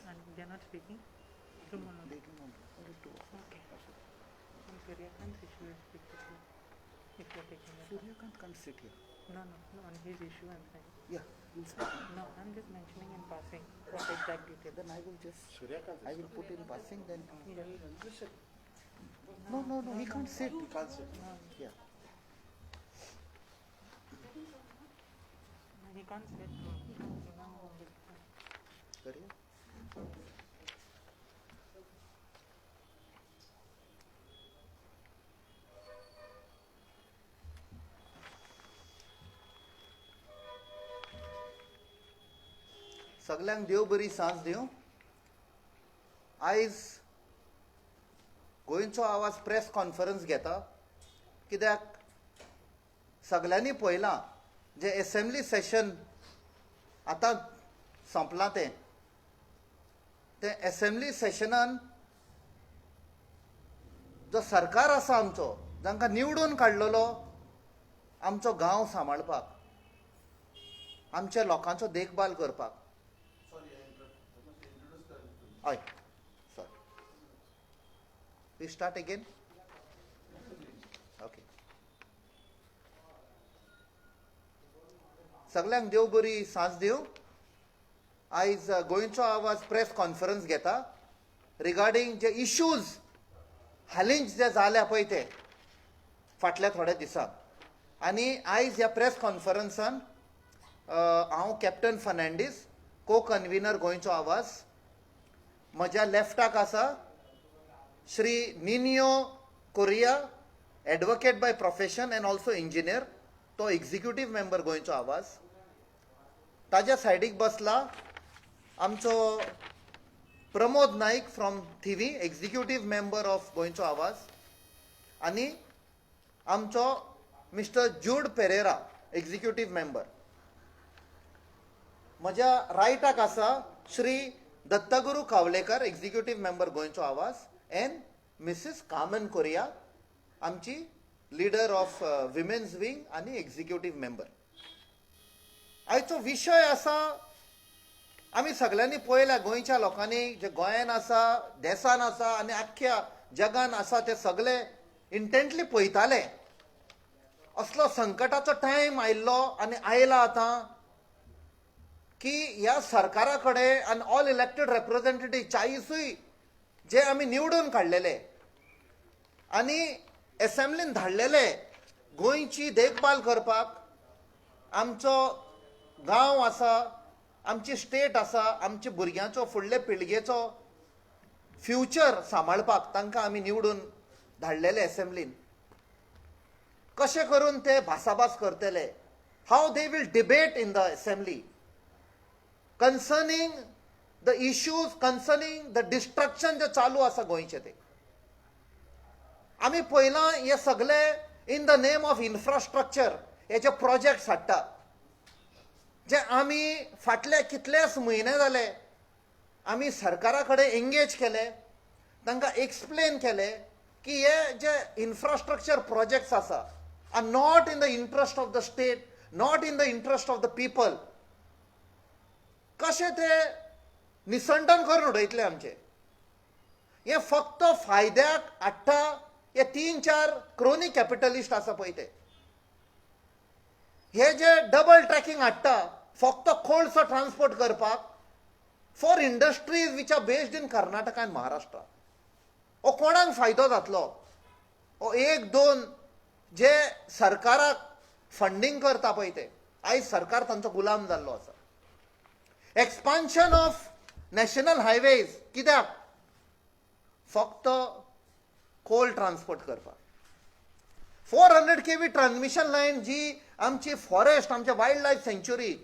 And they are not speaking? Tomorrow. They do not. Only two of us. Okay. And Suryakant's issue is with you. If you are taking it. Suryakant can't sit here. No, no, no, on his issue I'm saying. Yeah, we'll speak. No, I'm just mentioning in passing, not exact details. Then I will just, Suryakant I will put in passing, then. Yeah. No, no, no, he can't sit. He can't sit. No, Yeah. he can't sit. No. करूया? सगल्यांक देव बरी सांज दिवं. आयज गोंयचो आवाज press conference घेता कित्याक सगल्यांनी पळयलां जे एसेंब्ली सेशन आतां सोंपलां तें तें एसेंब्ली सेशनान जो सरकार आसा आमचो, जांकां निवडून काडलेलो आमचो गांव सांबाळपाक, आमच्या लोकांचो देखभाल करपाक. हय, sorry, we start again. Okay. सगल्यांक देव बरी सांज दिवं. आयज गोंयचो आवाज प्रेस कॉन्फरन्स घेता रिगार्डींग जे इश्यूज हालींच जे जाल्या पळय ते फाटल्या थोड्या दिसांक. आनी आयज ह्या प्रेस कॉन्फरन्सान हांव कॅप्टन फर्नांडीस, को कन्व्हिनर गोंयचो आवाज, म्हज्या लेफ्टाक आसा Shri Ninio Correa, advocate by profession and also engineer, तो एक्झिक्युटीव मेंबर गोंयचो आवाज. ताज्या सायडीक बसला आमचो Pramod Naik from Thivim, executive member of गोंयचो आवाज, आनी आमचो mister Jude Pereira, executive member. म्हज्या रायटाक आसा श्री दत्तगुरू कावलेकर, एक्झिक्युटीव मेंबर गोंयचो आवाज, एंड मिसीस कामन कोरिया, आमची लिडर ऑफ विमेन्स विंग आनी एक्झिक्युटीव मेंबर. आयचो विशय आसा, आमी सगल्यांनी पळयल्या गोंयच्या लोकांनी, जे गोंयान आसा, देसान आसा आनी आख्ख्या जगान आसा, ते सगळे इंटेंटली पळयताले. असलो संकटाचो टायम आयिल्लो आनी आयला आतां की ह्या सरकारा कडेन आनी ऑल इलेक्टेड रेप्रेझेंटेटीव 40 जे आमी निवडून काडलेले आनी एसेंब्लीन धाडलेले गोंयची देखभाल करपाक, आमचो गांव आसा, आमची स्टेट आसा, आमच्या भुरग्यांचो फुडले पिळगेचो फ्युचर सांबाळपाक तांकां आमी निवडून धाडलेले एसेंब्लीन. कशें करून ते भासाभास करतले, how they will debate in the assembly concerning the issues, concerning the destruction जे चालू आसा गोंयचें. ते आमी पळयलां हे सगळे in the name of infrastructure हे जे प्रोजेक्ट्स हाडटा, जे आमी फाटले कितलेच म्हयने जाले आमी सरकारा कडेन एंगेज केले, तांकां एक्सप्लेन केले की हे जे इन्फ्रास्ट्रक्चर प्रोजेक्ट्स आसा are not in the interest of the state, not in the interest of the people. कशें ते निसंडन करून उडयतले आमचे, हे फक्त फायद्याक हाडटा हे 3-4 क्रोनी कॅपिटलिस्ट आसा पळय ते. हे जे डबल ट्रॅकिंग हाडटा फक्त कोळसो ट्रान्सपोर्ट करपाक for industries which are based in Karnataka आनी महाराष्ट्रा. हो कोणाक फायदो जातलो? हो 1-2 जे सरकाराक फंडींग करता पळय ते, आयज सरकार तांचो गुलाम जाल्लो आसा. एक्सपान्शन ऑफ नॅशनल हायवेज कित्याक? फक्त कोल ट्रान्सपोर्ट करपाक. 400 kV transmission line जी आमची फॉरेस्ट, आमचे वायल्ड लायफ सँच्युरी,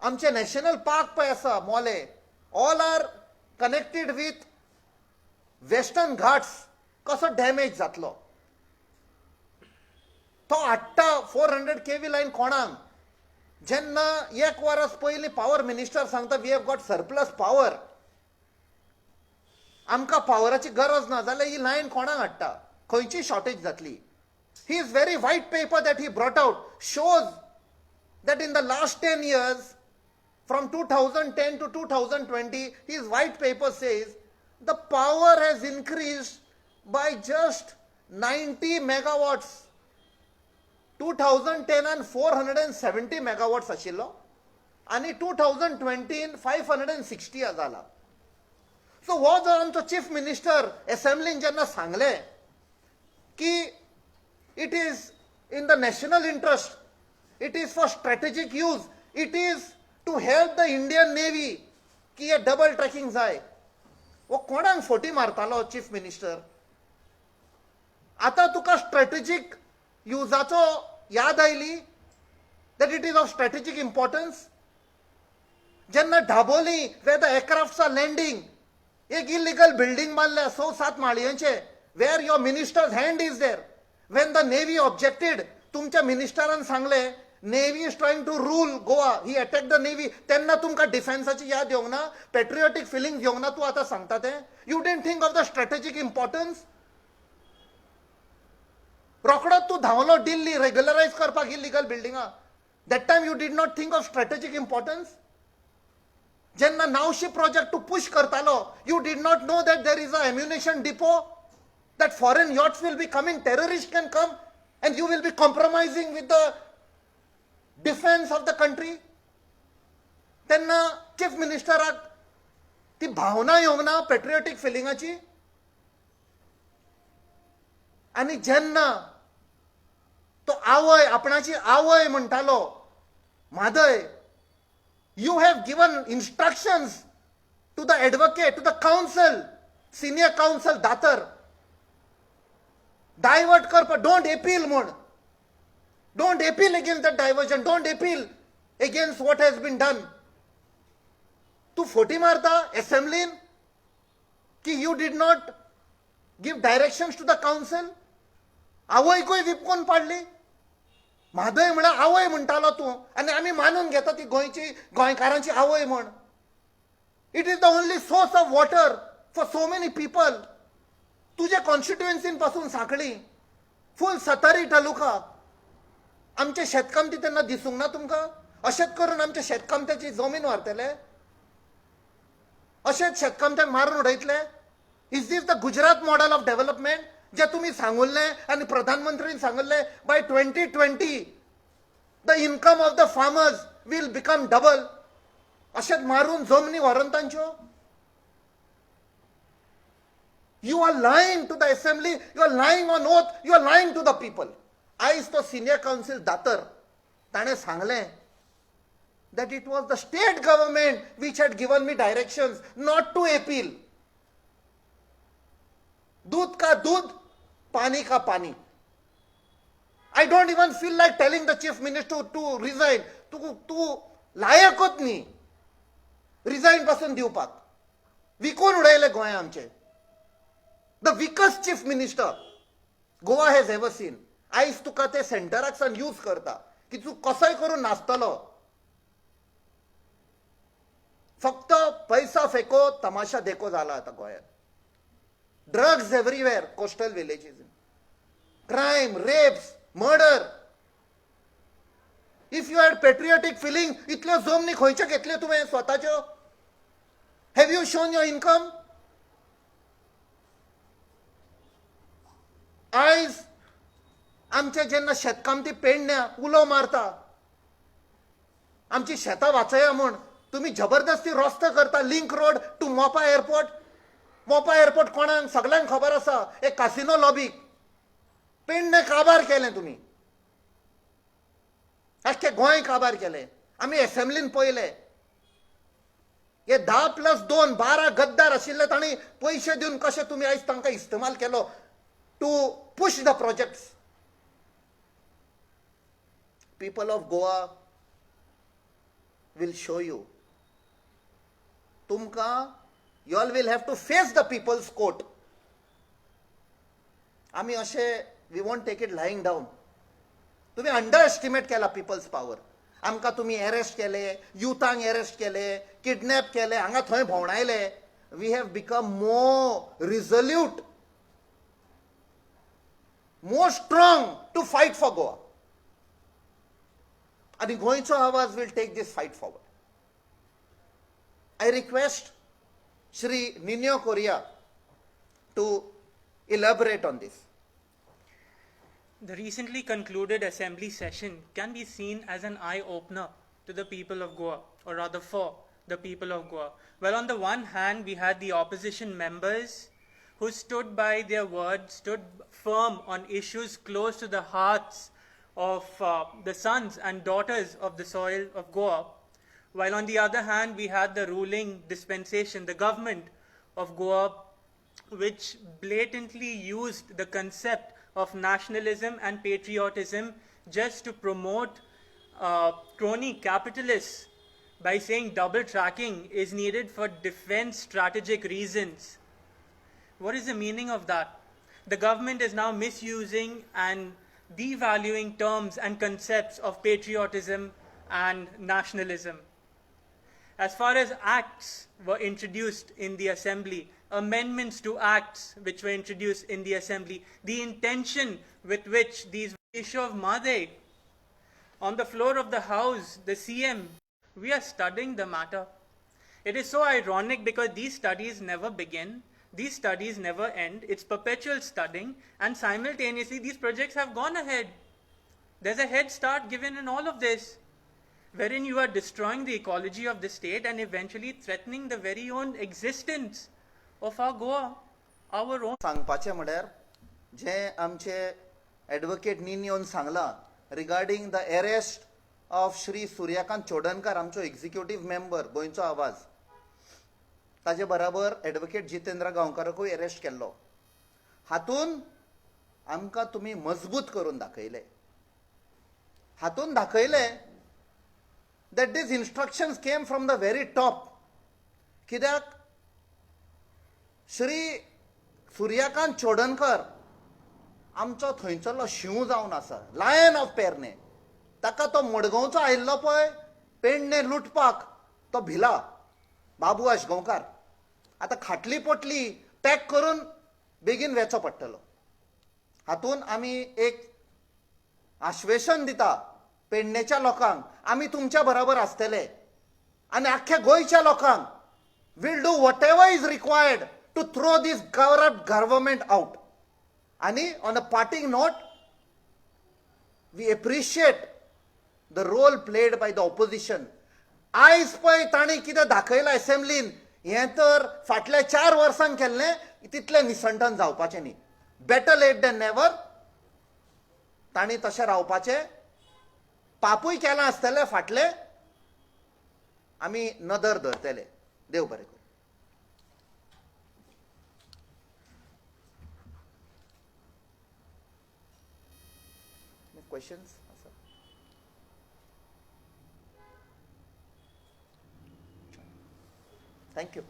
आमचे नॅशनल पार्क पळय आसा मोले, all are connected with Western Ghats, कसो डॅमेज जातलो? तो हाडटा 400 kV line कोणाक? जेन्ना एक वरस पयलीं पावर मिनिस्टर सांगता we have got surplus power, आमकां पावराची गरज ना, जाल्यार ही लायन कोणाक हाडटा? खंयची शॉर्टेज जातली? His very white paper that he brought out shows that in the last 10 years From 2010 to 2020, his white paper says the power has increased by just 90 megawatts. 2010 470 megawatts आशिल्लो आनी 2020 560 जाला. सो हो जो आमचो चीफ मिनिस्टर एसेंब्लीन जेन्ना सांगलें की it is in the national interest, it is for strategic use, it is to help the Indian Navy की हे डबल ट्रॅकिंग जाय, हो कोणाक फटी मारतालो चीफ मिनिस्टर? आतां तुका स्ट्रॅटेजीक युजाचो याद आयली, that it is of strategic importance? जेन्ना Dabolim where the aircrafts are landing, एक इलिगल बिल्डींग बांदल्या 6-7 माळयांचे, where your minister's hand is there, when the Navy objected, तुमच्या मिनिस्टरान सांगलें Navy is trying to rule Goa, he attack the Navy. तेन्ना तुमकां डिफेन्साची याद येवंक ना, पेट्रियोटीक फिलिंग्स येवंक ना? तूं आतां सांगता तें, you didn't think of the strategic importance? रोकडोच तूं धांवलो दिल्ली रेग्युलरायज करपाक इलिगल बिल्डिंगां. That time you did not think of strategic importance? जेन्ना नावशी प्रोजेक्ट तूं पुश करतालो, you did not know that there is a ammunition depot, that foreign yachts will be coming, terrorist can come, and you will be compromising with the defence of the country? तेन्ना chief मिनिस्टराक ती भावना येवंक ना पेट्रियोटीक फिलिंगाची? आनी जेन्ना तो आवय, आपणाची आवय म्हणटालो Mhadei, you have given instructions to the advocate, to the counsel, senior counsel Datar, divert करपा, don't appeal म्हूण, don't appeal against the diversion, don't appeal against what has been done. तूं फटी मारता एसेंब्लीन की you did not give directions to the counsel? आवयकूय विपकोन पाडली. म्हादय म्हळ्यार आवय म्हणटालो तूं, आनी आमी मानून घेता ती गोंयची, गोंयकारांची आवय म्हण. It is the only source of water for so many people. तुज्या कॉन्स्टिट्युएन्सीन पासून सांखळी, फूल सतारी तालुका, आमचे शेतकामती तेन्ना दिसूंक ना तुमकां? अशेंच करून आमच्या शेतकामत्याची जमीन व्हरतले? अशेंच शेतकामत्यांक मारून उडयतले? Is this the Gujarat model of development जे तुमी सांगुल्लें आनी प्रधानमंत्रीन सांगिल्लें, by 2020 the income of the farmers will become double? अशेंच मारून जमनी व्हरून तांच्यो? You are lying to the assembly, you are lying on oath, you are lying to the people. आयज तो सिनियर कावन्सील दातर ताणें सांगलें that it was the state government which had given me directions not to appeal. दूध का दूध, पानी का पानी. I don't even feel like telling the chief minister to resign. तूं तूं लायकच न्ही रिजायन पासून दिवपाक. विकून उडयले गोंय आमचे. The weakest chief minister Goa has ever seen. आयज तुका ते सेंटराक सान यूज करता की तूं कसोय करून नाचतलो. फक्त पैसा फेको, तमाशा देखो जाला आतां गोंयांत. Drugs everywhere, coastal villages, crime, rapes, murder. If you had patriotic feeling, इतल्यो जमनी खंयच्यो घेतल्यो तुवें स्वताच्यो? Have you shown your income? आयज आमचे जेन्ना शेतकामती पेडण्या उलो मारता आमची शेतां वाचया म्हूण, तुमी जबरदस्ती रस्तो करता, link road to Mopa airport. Mopa airport कोणाक सगल्यांक खबर आसा, एक कासिनो लॉबीक. पेडणे काबार केलें तुमी, आख्खें गोंय काबार केलें. आमी एसेंब्लीन पळयलें, हे 10 + 2 12 गद्दार आशिल्ले, तांणी पयशे दिवन कशे तुमी आयज तांकां इस्तेमाल केलो to push the projects. People of Goa will show you. तुमकां you all will have to face the people's court. आमी अशे we won't take it lying down. तुमी अंडर एस्टिमेट केला पिपल्स पावर. आमकां तुमी एरेस्ट केले, युथांक एरेस्ट केले, kidnap केले, हांगा थंय भोंवडायले. We have become more resolute, more strong to fight for Goa. आनी गोंयचो आवाज will take this fight forward. I request Shri Ninho Correa to elaborate on this. The recently concluded assembly session can be seen as an eye-opener to the people of Goa, or rather for the people of Goa. Well, on the one hand, we had the opposition members who stood by their word, stood firm on issues close to the hearts of the sons and daughters of the soil of Goa. While on the other hand, we had the ruling dispensation, the government of Goa, which blatantly used the concept of nationalism and patriotism just to promote crony capitalists by saying double tracking is needed for defense strategic reasons. What is the meaning of that? The government is now misusing and devaluing terms and concepts of patriotism and nationalism. As far as acts were introduced in the assembly, amendments to acts which were introduced in the assembly, the intention with which these issue of Mhadei, on the floor of the house, the CM, we are studying the matter. It is so ironic because these studies never begin, these studies never end, it's perpetual studying, and simultaneously these projects have gone ahead. There's a head start given in all of this, wherein you are destroying the ecology of the state and eventually threatening the very own existence of our Goa, our own. सांगपाचें म्हळ्यार जें आमचे advocate निन्योन सांगलां regarding the arrest of Shri Suryakant Chodankar, आमचो executive member गोंयचो आवाज, ताजे बराबर एडवोकेट जितेंद्र गांवकाराकूय अरेस्ट केल्लो. हातून आमकां तुमी मजबूत करून दाखयले, हातून दाखयले that these instructions came from the very top. कित्याक श्री सूर्यकांत चोडणकर आमचो थंयचलो शींव जावन आसा, लायन ऑफ पेरणे. ताका तो मडगांवचो आयिल्लो पळय पेडणे लुटपाक, तो भिला बाबू आशगांवकार. आतां खाटली पोटली पॅक करून बेगीन वेचो पडटलो. हातून आमी एक आश्वेसन दिता पेडणेच्या लोकांक, आमी तुमच्या बराबर आसतले आनी आख्ख्या गोंयच्या लोकांक will do whatever is required to throw this corrupt government out. आनी on a parting note, we appreciate the role played by the opposition. आयज पळय तांणी कितें दाखयलां एसेंब्लीन, हें तर फाटल्या 4 वर्सांक केल्लें तितलें निसंटन जावपाचें न्ही. Better late then never. तांणी तशें रावपाचें, पापूय केलां आसतलें फाटलें, आमी नदर धरतले. देव बरें करूं. Questions? Thank you.